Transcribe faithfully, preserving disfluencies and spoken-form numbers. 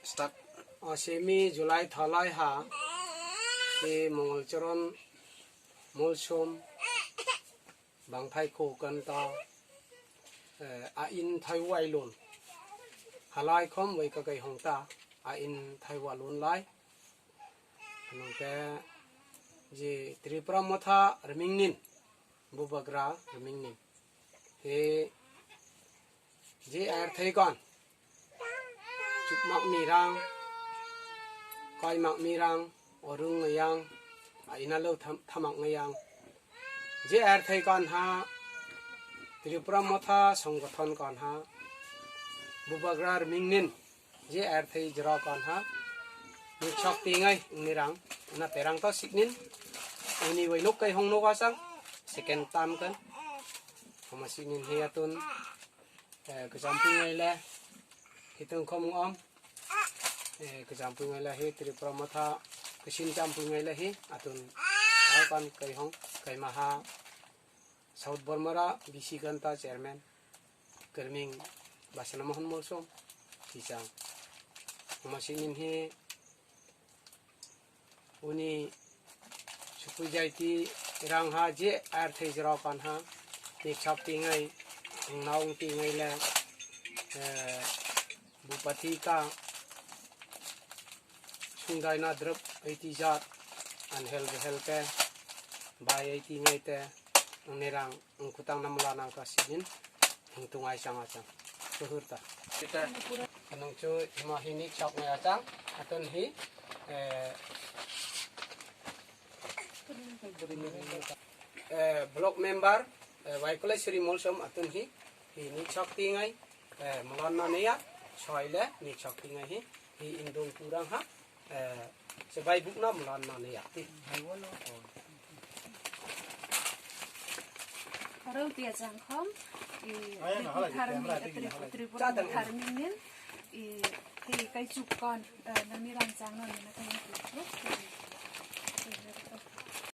Start. O simi July thalai ha, si Mongolcharan Molsom bangthai kho kanta, eh, a in thai wai lun. Halai khom wai ka kai hong ta, a in thai wa lun lai. Nungke je Tripura Motha riming nin, Bubagra riming nin. He je air thai kon. Chukmak mirang, koimak mirang, orung ngayang, a inalo tham-, thamak ngayang. Je air thai kon ha, Tripura Motha Songgothon kon ha, Bubagra riming nin, je air thai jora kon ha, ni chok tingai mirang, na terang to siknin, ini wai nuk kai hong nuk asang, second time kan, homa siknin he atun, eh, kejam pui ngai le, hiteng khom ngom, eh, kejam pui ngai le he, Tripura Motha, kesin jam pui ngai le he, atun, hau kan kai hong, kai maha, South Bormara, B C Ganta Chairman, Kerming, Basana Mohan Molsom, Tichang, homa siknin he, Uni supui jaiti rang ha je ar thai jora kan ha, ni chap tingai, ang naung tingai le, eh, bupati ka, sungdai na drep aiti jat, an hel behel te, bai aiti ngai te, ang ni rang. Ang kutang na mula nang ka sinin, hing tung ai chang achang. Suhur ta. Kita kanang chu hima hini chok ngai achang. Atun hi, eh, eh, block member, eh, Waikulai Sri Molsom atun hi, hini chok tingai, eh, mulan na niya, soile ni chok tingai hi, hi indung kurang ha. Eh, se bai buk na mlan na ne ya. Aro tia jang khom, i, Tripura tharming, Tripura tharming nin, i, i, kai chuk kon, eh, nani rang jang no ni na kai chuk.